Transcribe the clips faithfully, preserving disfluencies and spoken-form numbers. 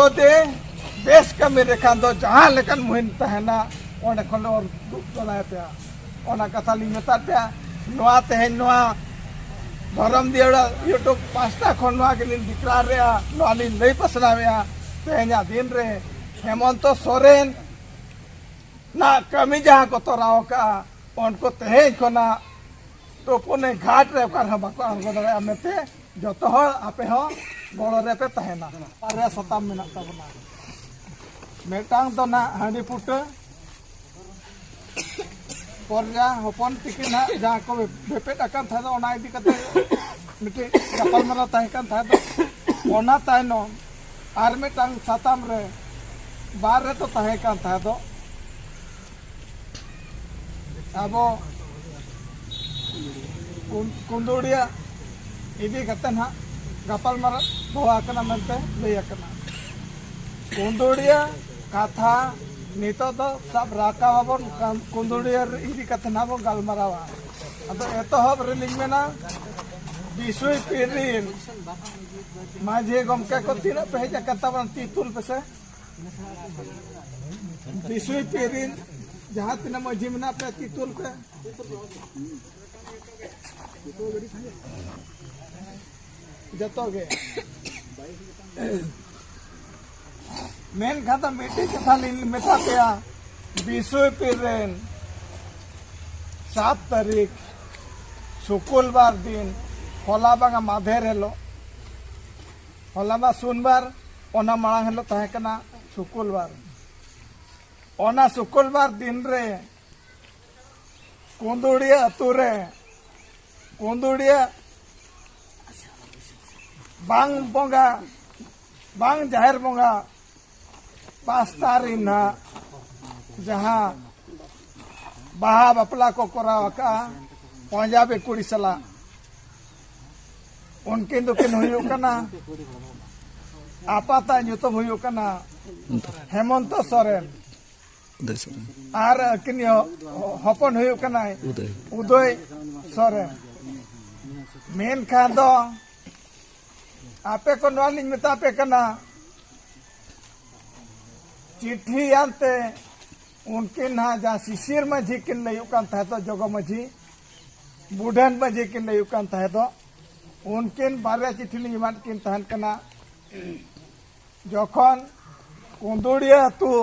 ᱛᱮ ᱵᱮᱥ ᱠᱟᱹᱢᱤ ᱨᱮ ᱠᱷᱟᱱ ᱫᱚ ᱡᱟᱦᱟᱸ ᱞᱮᱠᱟᱱ ᱢᱩᱦᱤᱢ ᱛᱟᱦᱮᱱᱟ, ᱚᱸᱰᱮ ᱠᱷᱚᱱ ᱞᱮ ᱚᱨ ᱩᱰᱩᱠ ᱫᱟᱲᱮᱭᱟᱯᱮᱭᱟ᱾ ᱚᱱᱟ ᱠᱟᱛᱷᱟ ᱞᱤᱧ ᱢᱮᱛᱟᱫ ᱯᱮᱭᱟ᱾ ᱱᱚᱣᱟ ᱛᱮᱦᱮᱧ ᱱᱚᱣᱟ ᱫᱷᱚᱨᱚᱢ ᱫᱤᱭᱟᱹᱲᱟ YouTube ᱯᱟᱥᱴᱟ ᱠᱷᱚᱱ ᱱᱚᱣᱟ ᱜᱮᱞᱤᱧ ᱰᱤᱠᱞᱟᱨᱮᱜᱼᱟ, ᱱᱚᱣᱟ ᱞᱤᱧ ᱞᱟᱹᱭ ᱯᱟᱥᱱᱟᱣᱮᱜᱼᱟ᱾ ᱛᱮᱦᱮᱧᱟᱜ ᱫᱤᱱ ᱨᱮ ᱦᱮᱢᱚᱱᱛᱚ ᱥᱚᱨᱮᱱ ᱱᱟᱜ ᱠᱟᱹᱢᱤ ᱡᱟᱦᱟᱸ ᱠᱚ ᱛᱚᱨᱟᱣ ᱠᱟᱜᱼᱟ, ᱩᱱᱠᱩ ᱛᱮᱦᱮᱧ ᱠᱷᱚᱱᱟᱜ ᱛᱩᱯᱩᱱᱤ ᱜᱷᱟᱴ ᱨᱮ ᱚᱠᱟ ᱨᱮᱦᱚᱸ ᱵᱟᱠᱚ ᱟᱬᱜᱚ ᱫᱟᱲᱮᱭᱟᱜᱼᱟ ᱢᱮᱱᱛᱮ ᱡᱚᱛᱚ ᱦᱚᱲ ᱟᱯᱮ ᱦᱚᱸ ᱜᱚᱲᱚ ᱨᱮᱯᱮ ᱛᱟᱦᱮᱱᱟ᱾ ᱵᱟᱨᱭᱟ ᱥᱟᱛᱟᱢ ᱢᱮᱱᱟᱜ ᱛᱟᱵᱚᱱᱟ᱾ ᱢᱤᱫᱴᱟᱝ ᱫᱚ ᱱᱟᱜ ᱦᱟᱺᱰᱤ ᱯᱩᱴᱟᱹ, ᱯᱚᱨᱡᱟ ᱦᱚᱯᱚᱱ ᱛᱤᱠᱤᱱ ᱱᱟᱜ ᱡᱟᱦᱟᱸ ᱠᱚ ᱵᱮᱯᱮᱫ ᱟᱠᱟᱱ ᱛᱟᱦᱮᱸ ᱫᱚ, ᱚᱱᱟ ᱤᱫᱤ ᱠᱟᱛᱮ ᱢᱤᱫᱴᱤᱡ ᱜᱟᱯᱟᱞᱢᱟᱨᱟᱣ ᱛᱟᱦᱮᱸ ᱠᱟᱱ ᱛᱟᱦᱮᱸ ᱫᱚ᱾ ᱚᱱᱟ ᱛᱟᱭᱱᱚᱢ ᱟᱨ ᱢᱤᱫᱴᱟᱝ ᱥᱟᱛᱟᱢ ᱨᱮ ᱵᱟᱨ ᱨᱮ ᱛᱚ ᱛᱟᱦᱮᱸ ᱠᱟᱱ ᱛᱟᱦᱮᱸ ᱫᱚ, ᱟᱵᱚ ᱠᱩᱱ-, ᱠᱩᱸᱫᱩᱲᱤᱭᱟᱹ ᱤᱫᱤ ᱠᱟᱛᱮ ᱱᱟᱦᱟᱜ ᱜᱟᱯᱟᱞᱢᱟᱨᱟᱣ ᱫᱚᱦᱚ ᱟᱠᱟᱱᱟ ᱢᱮᱱᱛᱮ ᱞᱟᱹᱭ ᱟᱠᱟᱱᱟ᱾ ᱠᱩᱸᱫᱩᱲᱤᱭᱟᱹ ᱠᱟᱛᱷᱟ ᱱᱤᱛᱚᱜ ᱫᱚ ᱥᱟᱵ ᱨᱟᱠᱟᱵ ᱟᱵᱚᱱ, ᱠᱟᱱ-, ᱠᱩᱸᱫᱩᱲᱤᱭᱟᱹ ᱤᱫᱤ ᱠᱟᱛᱮ ᱱᱟᱦᱟᱜ ᱵᱚᱱ ᱜᱟᱞᱢᱟᱨᱟᱣᱟ᱾ ᱟᱫᱚ ᱮᱛᱚᱦᱚᱵ ᱨᱮᱞᱤᱧ ᱢᱮᱱᱟ, ᱵᱤᱥᱩᱭ ᱯᱤᱨᱤᱱ ᱢᱟᱹᱡᱷᱤ ᱜᱚᱢᱠᱮ ᱠᱚ ᱛᱤᱱᱟᱹᱜ ᱯᱮ ᱦᱮᱡ ᱟᱠᱟᱱ ᱛᱟᱵᱚᱱᱟ, ᱛᱤ ᱛᱩᱞ ᱯᱮᱥᱮ᱾ ᱵᱤᱥᱩᱭ ᱯᱤᱨᱤᱱ ᱡᱟᱦᱟᱸ ᱛᱤᱱᱟᱹᱜ ᱢᱟᱹᱡᱷᱤ ᱢᱮᱱᱟᱜ ᱯᱮᱭᱟ, ᱛᱤ ᱛᱩᱞ ᱯᱮ᱾ ᱡᱚᱛᱚ ᱜᱮ᱾ ᱢᱮᱱᱠᱷᱟᱱ ᱫᱚ ᱢᱤᱫᱴᱤᱡ ᱠᱟᱛᱷᱟ ᱞᱤᱧ ᱢᱮᱛᱟ ᱯᱮᱭᱟ, ᱵᱤᱥᱩᱭ ᱯᱤᱨᱤᱱ ᱥᱟᱛ ᱛᱟᱹᱨᱤᱠᱷ ᱥᱩᱠᱩᱞ ᱵᱟᱨ ᱫᱤᱱ, ᱦᱚᱞᱟ ᱵᱟᱝᱟ ᱢᱟᱫᱷᱮᱨ ᱦᱤᱞᱳᱜ, ᱦᱚᱞᱟ ᱢᱟ ᱥᱩᱱᱵᱟᱨ, ᱚᱱᱟ ᱢᱟᱲᱟᱝ ᱦᱤᱞᱳᱜ ᱛᱟᱦᱮᱸ ᱠᱟᱱᱟ ᱥᱩᱠᱩᱞ ᱵᱟᱨ᱾ ᱚᱱᱟ ᱥᱩᱠᱩᱞ ᱵᱟᱨ ᱫᱤᱱ ᱨᱮ ᱠᱩᱸᱫᱩᱲᱤᱭᱟᱹ ᱟᱹᱛᱩ ᱨᱮ ᱠᱩᱸᱫᱩᱲᱤᱭᱟᱹ ᱵᱟᱝ ᱵᱚᱸᱜᱟ, ᱵᱟᱝ ᱡᱟᱦᱮᱨ ᱵᱚᱸᱜᱟ ᱯᱟᱥᱴᱟ ᱨᱤᱱ ᱱᱟᱦᱟᱜ ᱡᱟᱦᱟᱸ ᱵᱟᱦᱟ ᱵᱟᱯᱞᱟ ᱠᱚ ᱠᱚᱨᱟᱣ ᱟᱠᱟᱫᱼᱟ ᱯᱚᱧᱡᱟᱵᱤ ᱠᱩᱲᱤ ᱥᱟᱞᱟᱜ, ᱩᱱᱠᱤᱱ ᱫᱚᱠᱤᱱ ᱦᱩᱭᱩᱜ ᱠᱟᱱᱟ, ᱟᱯᱟᱛᱟᱜ ᱧᱩᱛᱩᱢ ᱦᱩᱭᱩᱜ ᱠᱟᱱᱟ ᱦᱮᱢᱚᱱᱛᱚ ᱥᱚᱨᱮᱱ᱾ ᱩᱫᱚᱭ ᱥᱚᱨᱮᱱ᱾ ᱟᱨ ᱟᱹᱠᱤᱱᱤᱡ ᱦᱚ-, ᱦᱚᱯᱚᱱ ᱦᱩᱭᱩᱜ ᱠᱟᱱᱟᱭ ᱩᱫᱚᱭ᱾ ᱩᱫᱚᱭ ᱥᱚᱨᱮᱱ᱾ ᱢᱮᱱᱠᱷᱟᱱ ᱫᱚ ᱟᱯᱮ ᱠᱚ ᱱᱚᱣᱟ ᱞᱤᱧ ᱢᱮᱛᱟ ᱯᱮ ᱠᱟᱱᱟ, ᱪᱤᱴᱷᱤᱭᱟᱱ ᱛᱮ ᱩᱱᱠᱤᱱ ᱦᱟᱸᱜ ᱡᱟᱦᱟᱸ ᱥᱤᱥᱤᱨ ᱢᱟᱹᱡᱷᱤ ᱠᱤᱱ ᱞᱟᱹᱭᱩᱜ ᱠᱟᱱ ᱛᱟᱦᱮᱸ ᱫᱚ, ᱡᱚᱜᱚ ᱢᱟᱹᱡᱷᱤ, ᱵᱩᱰᱷᱟᱹᱱ ᱢᱟᱹᱡᱷᱤ ᱠᱤᱱ ᱞᱟᱹᱭᱩᱜ ᱠᱟᱱ ᱛᱟᱦᱮᱸ ᱫᱚ, ᱩᱱᱠᱤᱱ ᱵᱟᱨᱭᱟ ᱪᱤᱴᱷᱤ ᱞᱤᱧ ᱮᱢᱟᱫ ᱠᱤᱱ ᱛᱟᱦᱮᱱ ᱠᱟᱱᱟ᱾ ᱡᱚᱠᱷᱚᱱ ᱠᱩᱸᱫᱩᱲᱤᱭᱟᱹ ᱟᱹᱛᱩ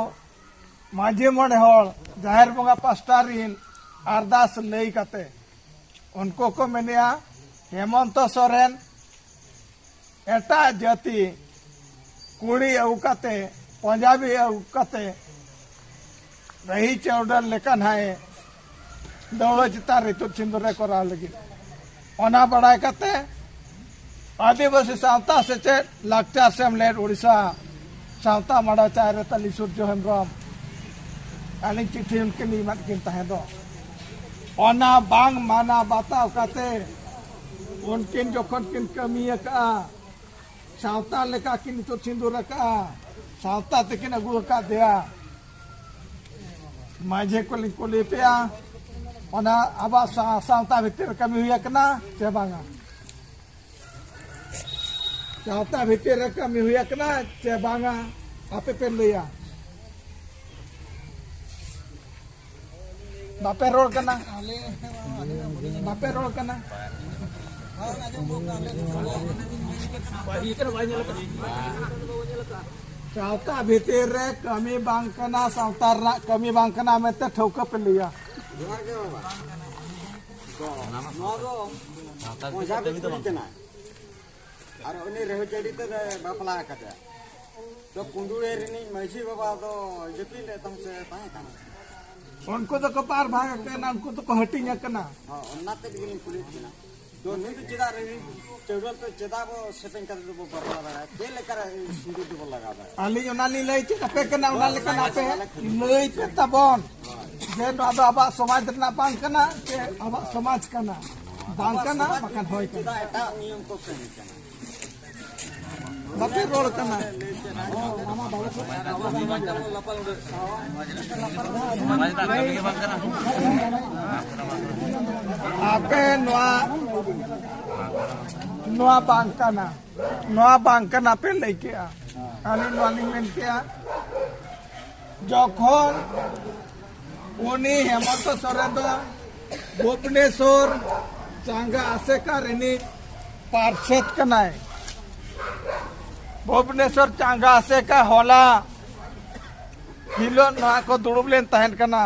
ᱢᱟᱹᱡᱷᱤ ᱢᱚᱬᱮ ᱦᱚᱲ ᱡᱟᱦᱮᱨ ᱵᱚᱸᱜᱟ ᱯᱟᱥᱴᱟ ᱨᱤᱱ ᱟᱨᱫᱟᱥ ᱞᱟᱹᱭ ᱠᱟᱛᱮ ᱩᱱᱠᱩ ᱠᱚ ᱢᱮᱱᱮᱜᱼᱟ, ᱦᱮᱢᱚᱱᱛᱚ ᱥᱚᱨᱮᱱ ᱮᱴᱟᱜ ᱡᱟᱹᱛᱤ ᱠᱩᱲᱤ ᱟᱹᱜᱩ ᱠᱟᱛᱮ, ᱯᱚᱧᱡᱟᱵᱤ ᱟᱹᱜᱩ ᱠᱟᱛᱮ, ᱨᱟᱹᱦᱤ ᱪᱟᱹᱣᱰᱟᱹᱞ ᱞᱮᱠᱟᱱ ᱦᱟᱸᱜ ᱮ ᱫᱟᱹᱣᱲᱟᱹ ᱪᱮᱛᱟᱱ ᱨᱮ ᱤᱛᱩᱫ ᱥᱤᱸᱫᱩᱨ ᱮ ᱠᱚᱨᱟᱣ ᱞᱟᱹᱜᱤᱫ᱾ ᱚᱱᱟ ᱵᱟᱲᱟᱭ ᱠᱟᱛᱮ ᱟᱹᱫᱤᱵᱟᱹᱥᱤ ᱥᱟᱶᱛᱟ ᱥᱮᱪᱮᱫ ᱞᱟᱠᱪᱟᱨ ᱥᱮᱢᱞᱮᱫ ᱳᱰᱤᱥᱟ ᱥᱟᱶᱛᱟ ᱢᱟᱰᱣᱟ ᱪᱟᱭᱨᱮ ᱛᱟᱹᱞᱤ ᱥᱩᱨᱡᱚ ᱦᱮᱢᱵᱨᱚᱢ ᱟᱹᱞᱤᱧ ᱪᱤᱴᱷᱤ ᱩᱱᱠᱤᱱ ᱞᱤᱧ ᱮᱢᱟᱫ ᱠᱤᱱ ᱛᱟᱦᱮᱸ ᱫᱚ᱾ ᱚᱱᱟ ᱵᱟᱝ ᱢᱟᱱᱟᱣ ᱵᱟᱛᱟᱣ ᱠᱟᱛᱮ ᱩᱱᱠᱤᱱ ᱡᱚᱠᱷᱚᱱ ᱠᱤᱱ ᱠᱟᱹᱢᱤ ᱟᱠᱟᱫᱼᱟ, ᱥᱟᱶᱛᱟ ᱞᱮᱠᱟ ᱠᱤᱱ ᱤᱛᱩᱫ ᱥᱤᱸᱫᱩᱨ ᱟᱠᱟᱫᱼᱟ, ᱥᱟᱶᱛᱟ ᱛᱮᱠᱤᱱ ᱟᱹᱜᱩ ᱟᱠᱟᱫᱮᱭᱟ᱾ ᱢᱟᱹᱡᱷᱤ ᱠᱚᱞᱤᱧ ᱠᱩᱞᱤ ᱯᱮᱭᱟ, ᱚᱱᱟ ᱟᱵᱚᱣᱟᱜ ᱥᱟ-, ᱥᱟᱶᱛᱟ ᱵᱷᱤᱛᱤᱨ ᱨᱮ ᱠᱟᱹᱢᱤ ᱦᱩᱭ ᱟᱠᱟᱱᱟ ᱪᱮ ᱵᱟᱝᱟ? ᱥᱟᱶᱛᱟ ᱵᱷᱤᱛᱤᱨ ᱨᱮ ᱠᱟᱹᱢᱤ ᱦᱩᱭ ᱟᱠᱟᱱᱟ ᱪᱮ ᱵᱟᱝᱟ? ᱟᱯᱮ ᱯᱮ ᱞᱟᱹᱭᱟ᱾ ᱵᱟᱯᱮ ᱨᱚᱲ ᱠᱟᱱᱟ, ᱵᱟᱯᱮ ᱨᱚᱲ ᱠᱟᱱᱟ᱾ ᱥᱟᱶᱛᱟ ᱵᱷᱤᱛᱤᱨ ᱨᱮ ᱠᱟᱹᱢᱤ ᱵᱟᱝ ᱠᱟᱱᱟ, ᱥᱟᱶᱛᱟ ᱨᱮᱱᱟᱜ ᱠᱟᱹᱢᱤ ᱵᱟᱝ ᱠᱟᱱᱟ ᱢᱮᱱᱛᱮ ᱴᱷᱟᱹᱣᱠᱟᱹ ᱯᱮ ᱞᱟᱹᱭᱟ᱾ ᱡᱚᱦᱟᱨ ᱜᱮ ᱵᱟᱵᱟ᱾ ᱱᱚᱣᱟ ᱫᱚ ᱯᱚᱧᱡᱟᱵᱤ ᱠᱩᱲᱤ ᱠᱟᱱᱟᱭ᱾ ᱟᱨ ᱩᱱᱤ ᱨᱮᱦᱩ ᱪᱟᱹᱰᱤ ᱛᱮ ᱵᱟᱯᱞᱟ ᱟᱠᱟᱫᱮᱭᱟ᱾ ᱛᱚ ᱠᱩᱸᱫᱩᱲᱮ ᱨᱤᱱᱤᱡ ᱢᱟᱹᱡᱷᱤ ᱵᱟᱵᱟ ᱫᱚ ᱡᱟᱹᱯᱤᱫ ᱞᱮ ᱛᱟᱦᱮᱸ ᱥᱮ ᱛᱟᱦᱮᱸ ᱠᱟᱱᱟ? ᱩᱱᱠᱩ ᱫᱚᱠᱚ ᱵᱟᱨ ᱵᱷᱟᱜᱽ ᱟᱠᱟᱱᱟ, ᱩᱱᱠᱩ ᱫᱚᱠᱚ ᱦᱟᱹᱴᱤᱧ ᱟᱠᱟᱱᱟ᱾ ᱦᱚᱸ, ᱚᱱᱟ ᱛᱮᱫ ᱜᱮᱞᱤᱧ ᱠᱩᱞᱤᱭᱮᱫ ᱵᱮᱱᱟ᱾ ᱛᱚ ᱱᱩᱭ ᱫᱚ ᱪᱮᱫᱟᱜ ᱨᱮᱦᱩ ᱪᱟᱹᱣᱰᱟᱹᱞ ᱛᱮ ᱪᱮᱫᱟᱜ ᱵᱚ ᱥᱮᱯᱮᱧ ᱠᱟᱛᱮ ᱫᱚᱵᱚ ᱵᱟᱯᱞᱟ ᱫᱟᱲᱮᱭᱟᱜᱼᱟ? ᱪᱮᱫ ᱞᱮᱠᱟᱨᱮ ᱥᱤᱸᱫᱩᱨ ᱫᱚᱵᱚ ᱞᱟᱜᱟᱣ ᱫᱟᱲᱮᱭᱟᱜᱼᱟ? ᱟᱹᱞᱤᱧ ᱚᱱᱟ ᱞᱤᱧ ᱞᱟᱹᱭ ᱪᱮᱫ ᱟᱯᱮ ᱠᱟᱱᱟ, ᱚᱱᱟ ᱞᱮᱠᱟᱱᱟᱜ ᱟᱯᱮ ᱞᱟᱹᱭ ᱯᱮ ᱛᱟᱵᱚᱱ᱾ ᱡᱮ ᱱᱚᱣᱟ ᱫᱚ ᱟᱵᱚᱣᱟᱜ ᱥᱚᱢᱟᱡᱽ ᱨᱮᱱᱟᱜ ᱵᱟᱝ ᱠᱟᱱᱟ, ᱥᱮ ᱟᱵᱚᱣᱟᱜ ᱥᱚᱢᱟᱡᱽ ᱠᱟᱱᱟ? ᱵᱟᱝ ᱠᱟᱱᱟ, ᱵᱟᱠᱷᱟᱱ ᱦᱳᱭ ᱠᱟᱱᱟ᱾ ᱪᱮᱫᱟᱜ ᱮᱴᱟᱜ ᱱᱤᱭᱚᱢ ᱠᱚ ᱠᱟᱹᱢᱤ ᱠᱟᱱᱟ? ᱵᱟᱯᱮ ᱨᱚᱲ ᱠᱟᱱᱟ᱾ ᱟᱯᱮ ᱱᱚᱣᱟ, ᱱᱚᱣᱟ ᱵᱟᱝ ᱠᱟᱱᱟ, ᱱᱚᱣᱟ ᱵᱟᱝ ᱠᱟᱱᱟ ᱯᱮ ᱞᱟᱹᱭ ᱠᱮᱜᱼᱟ᱾ ᱟᱹᱞᱤᱧ ᱱᱚᱣᱟ ᱞᱤᱧ ᱢᱮᱱ ᱠᱮᱜᱼᱟ, ᱡᱚᱠᱷᱚᱱ ᱩᱱᱤ ᱦᱮᱢᱚᱱᱛᱚ ᱥᱚᱨᱮᱱ ᱫᱚ ᱵᱷᱩᱵᱽᱱᱮᱥᱚᱨ ᱪᱟᱸᱜᱟ ᱟᱥᱮᱠᱟ ᱨᱤᱱᱤᱡ ᱯᱟᱨᱥᱮᱛ ᱠᱟᱱᱟᱭ᱾ ᱵᱷᱩᱵᱽᱱᱮᱥᱚᱨ ᱪᱟᱸᱜᱟ ᱟᱥᱮᱠᱟ ᱦᱚᱞᱟ ᱦᱤᱞᱳᱜ ᱱᱚᱣᱟ ᱠᱚ ᱫᱩᱲᱩᱵ ᱞᱮᱱ ᱛᱟᱦᱮᱸᱱ ᱠᱟᱱᱟ᱾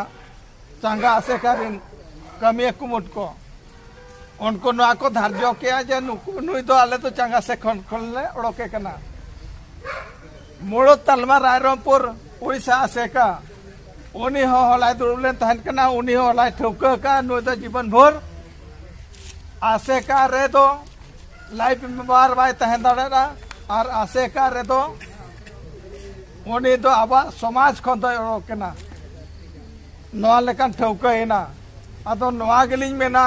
ᱪᱟᱸᱜᱟ ᱟᱥᱮᱠᱟ ᱨᱤᱱ ᱠᱟᱹᱢᱤᱭᱟᱹ ᱠᱩᱢᱩᱴ ᱠᱚ, ᱩᱱᱠᱩ ᱱᱚᱣᱟ ᱠᱚ ᱫᱷᱟᱨᱡᱚ ᱠᱮᱜᱼᱟ ᱡᱮ ᱱᱩᱠᱩ, ᱱᱩᱭ ᱫᱚ ᱟᱞᱮ ᱫᱚ ᱪᱟᱸᱜᱟ ᱥᱮᱠ ᱠᱷᱚᱱ, ᱠᱷᱚᱱ ᱞᱮ ᱚᱰᱚᱠᱮ ᱠᱟᱱᱟ᱾ ᱢᱩᱬᱩᱫ ᱛᱟᱞᱢᱟ ᱨᱟᱭᱨᱚᱝᱯᱩᱨ ᱩᱲᱤᱥᱥᱟ ᱟᱥᱮᱠᱟ, ᱩᱱᱤ ᱦᱚᱸ ᱦᱚᱞᱟᱭ ᱫᱩᱲᱩᱵ ᱞᱮᱱ ᱛᱟᱦᱮᱸᱱ ᱠᱟᱱᱟ᱾ ᱩᱱᱤ ᱦᱚᱸ ᱦᱚᱞᱟᱭ ᱴᱷᱟᱹᱣᱠᱟᱹ ᱟᱠᱟᱫᱼᱟ, ᱱᱩᱭ ᱫᱚ ᱡᱤᱵᱚᱱ ᱵᱷᱳᱨ ᱟᱥᱮᱠᱟ ᱨᱮᱫᱚ ᱞᱟᱭᱤᱯᱷ ᱢᱮᱢᱵᱟᱨ ᱵᱟᱭ ᱛᱟᱦᱮᱸ ᱫᱟᱲᱮᱭᱟᱜᱼᱟ᱾ ᱟᱨ ᱟᱥᱮᱠᱟ ᱨᱮᱫᱚ ᱩᱱᱤ ᱫᱚ ᱟᱵᱚᱣᱟᱜ ᱥᱚᱢᱟᱡᱽ ᱠᱷᱚᱱ ᱫᱚᱭ ᱚᱰᱚᱠ ᱮᱱᱟ᱾ ᱱᱚᱣᱟ ᱞᱮᱠᱟᱱ ᱴᱷᱟᱹᱣᱠᱟᱹᱭᱮᱱᱟ᱾ ᱟᱫᱚ ᱱᱚᱣᱟ ᱜᱮᱞᱤᱧ ᱢᱮᱱᱟ,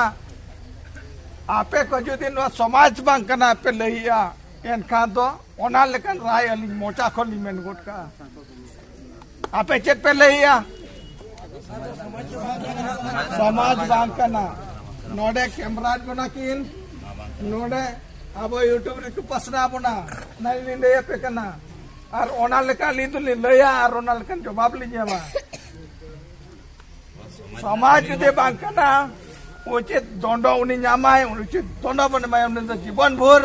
ᱟᱯᱮ ᱠᱚ ᱡᱩᱫᱤ ᱱᱚᱣᱟ ᱥᱚᱢᱟᱡᱽ ᱵᱟᱝ ᱠᱟᱱᱟ ᱯᱮ ᱞᱟᱹᱭᱮᱜᱼᱟ, ᱮᱱᱠᱷᱟᱱ ᱫᱚ ᱚᱱᱟ ᱞᱮᱠᱟᱱ ᱨᱟᱭ ᱟᱹᱞᱤᱧ ᱢᱚᱪᱟ ᱠᱷᱚᱱ ᱞᱤᱧ ᱢᱮᱱ ᱜᱚᱫ ᱠᱟᱜᱼᱟ᱾ ᱟᱯᱮ ᱪᱮᱫ ᱯᱮ ᱞᱟᱹᱭᱮᱜᱼᱟ? ᱥᱚᱢᱟᱡᱽ ᱵᱟᱝ ᱠᱟᱱᱟ᱾ ᱱᱚᱰᱮ ᱠᱮᱢᱨᱟ ᱵᱚᱱᱟ ᱠᱤᱱ, ᱱᱚᱰᱮ ᱟᱵᱚ YouTube ᱨᱮᱠᱚ ᱯᱟᱥᱱᱟᱣ ᱵᱚᱱᱟ, ᱚᱱᱟ ᱞᱤᱧ ᱞᱟᱹᱭ ᱟᱯᱮ ᱠᱟᱱᱟ᱾ ᱟᱨ ᱚᱱᱟ ᱞᱮᱠᱟ ᱟᱹᱞᱤᱧ ᱫᱚᱞᱤᱧ ᱞᱟᱹᱭᱟ ᱟᱨ ᱚᱱᱟ ᱞᱮᱠᱟᱱ ᱡᱚᱵᱟᱵ ᱞᱤᱧ ᱮᱢᱟ᱾ ᱥᱚᱢᱟᱡᱽ ᱡᱩᱫᱤ ᱵᱟᱝ ᱠᱟᱱᱟ, ᱩᱪᱤᱛ ᱫᱚᱱᱰᱚ ᱩᱱᱤ ᱧᱟᱢᱟᱭ, ᱩᱪᱤᱛ ᱫᱚᱱᱰᱚ ᱵᱚᱱ ᱮᱢᱟᱭᱟ, ᱩᱱᱤ ᱫᱚ ᱡᱤᱵᱚᱱ ᱵᱷᱳᱨ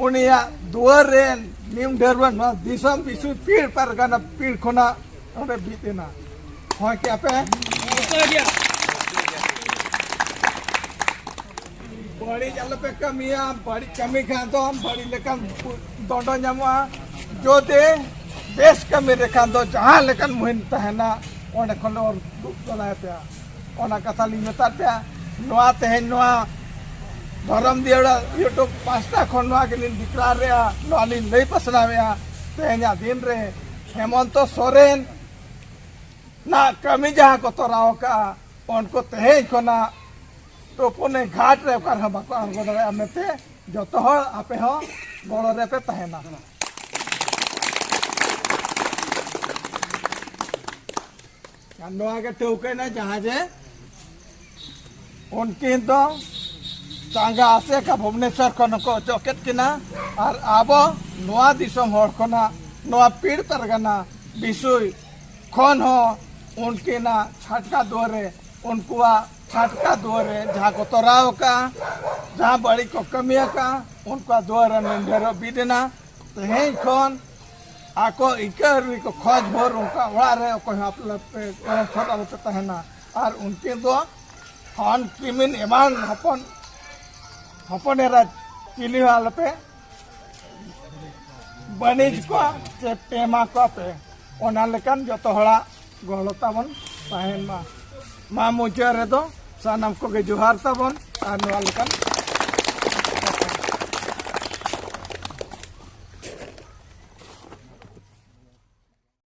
ᱩᱱᱤᱭᱟᱜ ᱫᱩᱣᱟᱹᱨ ᱨᱮ ᱱᱤᱢ ᱰᱷᱟᱹᱨᱣᱟᱹᱜ ᱱᱚᱣᱟ ᱫᱤᱥᱚᱢ ᱵᱤᱥᱩᱭ ᱯᱤᱲ ᱯᱟᱨᱜᱟᱱᱟ ᱯᱤᱲ ᱠᱷᱚᱱᱟᱜ ᱚᱸᱰᱮ ᱵᱤᱫ ᱮᱱᱟ᱾ ᱦᱳᱭ ᱠᱮ ᱟᱯᱮ? ᱵᱟᱹᱲᱤᱡ ᱟᱞᱚᱯᱮ ᱠᱟᱹᱢᱤᱭᱟ, ᱵᱟᱹᱲᱤᱡ ᱠᱟᱹᱢᱤ ᱠᱷᱟᱱ ᱫᱚ ᱵᱟᱹᱲᱤᱡ ᱞᱮᱠᱟᱱ ᱫᱚᱱᱰᱚ ᱧᱟᱢᱚᱜᱼᱟ᱾ ᱡᱩᱫᱤ ᱵᱮᱥ ᱠᱟᱹᱢᱤ ᱨᱮᱠᱷᱟᱱ ᱫᱚ ᱡᱟᱦᱟᱸ ᱞᱮᱠᱟᱱ ᱢᱩᱦᱤᱢ ᱛᱟᱦᱮᱱᱟ, ᱚᱸᱰᱮ ᱠᱷᱚᱱ ᱞᱮ ᱚᱨ ᱫᱩᱜ ᱫᱟᱲᱮᱭᱟᱯᱮᱭᱟ᱾ ᱚᱱᱟ ᱠᱟᱛᱷᱟ ᱞᱤᱧ ᱢᱮᱛᱟᱫ ᱯᱮᱭᱟ᱾ ᱱᱚᱣᱟ ᱛᱮᱦᱮᱧ ᱱᱚᱣᱟ ᱫᱷᱚᱨᱚᱢ ᱫᱤᱭᱟᱹᱲᱟ YouTube ᱯᱟᱥᱴᱟ ᱠᱷᱚᱱ ᱱᱚᱣᱟ ᱜᱮᱞᱤᱧ ᱰᱤᱠᱞᱟᱨᱮᱜᱼᱟ, ᱱᱚᱣᱟ ᱞᱤᱧ ᱞᱟᱹᱭ ᱯᱟᱥᱱᱟᱣᱮᱜᱼᱟ᱾ ᱛᱮᱦᱮᱧᱟᱜ ᱫᱤᱱ ᱨᱮ ᱦᱮᱢᱚᱱᱛᱚ ᱥᱚᱨᱮᱱ ᱱᱟᱜ ᱠᱟᱹᱢᱤ ᱡᱟᱦᱟᱸ ᱠᱚ ᱛᱚᱨᱟᱣ ᱟᱠᱟᱫᱼᱟ, ᱩᱱᱠᱩ ᱛᱮᱦᱮᱧ ᱠᱷᱚᱱᱟᱜ ᱛᱩᱯᱩᱱ ᱜᱷᱟᱴ ᱨᱮ ᱚᱠᱟ ᱨᱮᱦᱚᱸ ᱵᱟᱠᱚ ᱟᱬᱜᱚ ᱫᱟᱲᱮᱭᱟᱜᱼᱟ ᱢᱮᱱᱛᱮ ᱡᱚᱛᱚ ᱦᱚᱲ ᱟᱯᱮ ᱦᱚᱸ ᱜᱚᱲᱚ ᱨᱮᱯᱮ ᱛᱟᱦᱮᱱᱟ᱾ ᱟᱨ ᱱᱚᱣᱟ ᱜᱮ ᱴᱷᱟᱹᱣᱠᱟᱹᱭᱮᱱᱟ, ᱡᱟᱦᱟᱸ ᱡᱮ ᱩᱱᱠᱤᱱ ᱫᱚ ᱪᱟᱸᱜᱟ ᱟᱥᱮᱠᱟ ᱵᱷᱩᱵᱽᱱᱮᱥᱚᱨ ᱠᱷᱚᱱ ᱦᱚᱸᱠᱚ ᱚᱪᱚᱜ ᱠᱮᱫ ᱠᱤᱱᱟ᱾ ᱟᱨ ᱟᱵᱚ ᱱᱚᱣᱟ ᱫᱤᱥᱚᱢ ᱦᱚᱲ ᱠᱷᱚᱱᱟᱜ ᱱᱚᱣᱟ ᱯᱤᱲ ᱯᱟᱨᱜᱟᱱᱟ ᱵᱤᱥᱩᱭ ᱠᱷᱚᱱ ᱦᱚᱸ ᱩᱱᱠᱤᱱᱟᱜ ᱪᱷᱟᱴᱠᱟ ᱫᱩᱣᱟᱹᱨ ᱨᱮ, ᱩᱱᱠᱩᱣᱟᱜ ᱪᱷᱟᱴᱠᱟ ᱫᱩᱣᱟᱹᱨ ᱨᱮ ᱡᱟᱦᱟᱸ ᱠᱚ ᱛᱚᱨᱟᱣ ᱟᱠᱟᱫᱼᱟ, ᱡᱟᱦᱟᱸ ᱵᱟᱹᱲᱤᱡ ᱠᱚ ᱠᱟᱹᱢᱤ ᱟᱠᱟᱫᱼᱟ, ᱩᱱᱠᱩᱣᱟᱜ ᱫᱩᱣᱟᱹᱨ ᱨᱮ ᱱᱩᱱ ᱰᱷᱮᱨᱚᱜ ᱵᱤᱫ ᱮᱱᱟ᱾ ᱛᱮᱦᱮᱧ ᱠᱷᱚᱱ ᱟᱠᱚ ᱤᱠᱟᱹ ᱨᱮᱠᱚ ᱠᱷᱚᱡᱽ ᱵᱷᱳᱨ ᱩᱱᱠᱩᱣᱟᱜ ᱚᱲᱟᱜ ᱨᱮ ᱚᱠᱚᱭ ᱦᱚᱸ ᱟᱞᱚᱯᱮ, ᱜᱚᱲᱚ ᱥᱚᱫ ᱟᱞᱚᱯᱮ ᱛᱟᱦᱮᱱᱟ᱾ ᱟᱨ ᱩᱱᱠᱤᱱ ᱫᱚ ᱦᱚᱱ ᱠᱤᱢᱤᱱ ᱮᱢᱟᱱ ᱦᱚᱯᱚᱱ, ᱦᱚᱯᱚᱱ ᱮᱨᱟ ᱪᱤᱞᱤ ᱦᱚᱸ ᱟᱞᱚᱯᱮ ᱵᱟᱹᱱᱤᱡᱽ ᱠᱚᱣᱟ ᱥᱮ ᱯᱮ ᱮᱢᱟ ᱠᱚᱣᱟ ᱯᱮ᱾ ᱚᱱᱟ ᱞᱮᱠᱟᱱ ᱡᱚᱛᱚ ᱦᱚᱲᱟᱜ ᱜᱚᱲᱚ ᱛᱟᱵᱚᱱ ᱛᱟᱦᱮᱱ ᱢᱟ᱾ ᱢᱟ ᱢᱩᱪᱟᱹᱫ ᱨᱮᱫᱚ ᱥᱟᱱᱟᱢ ᱠᱚᱜᱮ ᱡᱚᱦᱟᱨ ᱛᱟᱵᱚᱱ ᱟᱨ ᱱᱚᱣᱟ ᱞᱮᱠᱟᱱ